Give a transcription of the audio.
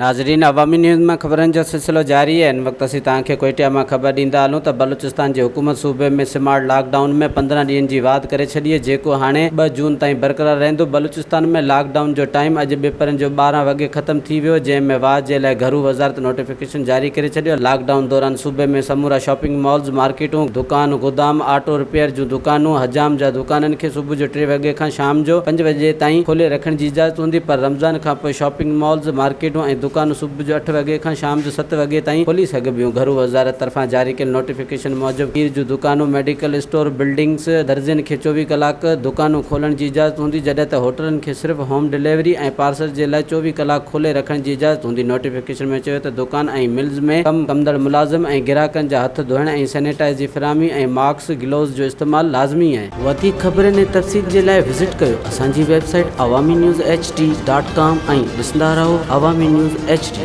ناظرين عوامي نيوز مان خبرن جو سلسلو جاري آهي هن وقت اسين توهان کي ڪوئيٽيا مان خبر ڏيندا هلون ته بلوچستان جي حڪومت صوبي ۾ سمارٽ لاڪ ڊائون ۾ 15 ڏينهن جي واڌ ڪري ڇڏي آهي جيڪو هاڻي ٻه جون تائين برقرار رهندو بلوچستان ۾ لاڪ ڊائون جو ٽائيم اڄ ٻپهرن جو 12 وڳي ختم ٿي ويو جنهن ۾ واڌ جي لاء گهرو وزارت نوٽيفڪيشن جاري ڪري ڇڏيو لاڪ ڊائون دوران صوبي ۾ سمورا شاپنگ مالز مارڪيٽون دڪان گودام آٽو رپيئر جون دڪانون حجام جا دڪانن کي صبح جو ٽي وڳي کان شام جو پنج وڄي تائين کولي رکڻ جي اجازت هوندي پر رمضان کانپوء شاپنگ مالز، مارڪيٽون ۽ دڪان صبح جو اٺ وڳي کان شام جو ست وڳي تائين کولي سگهبيون. گهرو وزارت طرفان جاري ڪيل نوٽيفڪيشن موجب کير جون دڪانون، ميڊيڪل اسٽور، بلڊنگز، درزين کي 24 ڪلاڪ دڪانون کولڻ جي اجازت هوندي جڏهن ته هوٽلن کي صرف هوم ڊليوري ۽ پارسل جي لاء 24 ڪلاڪ کولي رکڻ جي اجازت هوندي. نوٽيفڪيشن ۾ چيو ته دڪان ۽ ملز ۾ ڪم ڪندڙ ملازم ۽ گراهڪن جا هٿ ڌوئڻ ۽ سينيٽائز جي فراهمي ۽ ماسڪ، گلوز جو استعمال لازمي آهي. وڌيڪ خبرن ۽ تفصيل جي لاء وزٽ ڪيو اسان جي website Awami news H D dot com ۽ ڏسندا رهو عوامي نيوز ايڇ ڊي.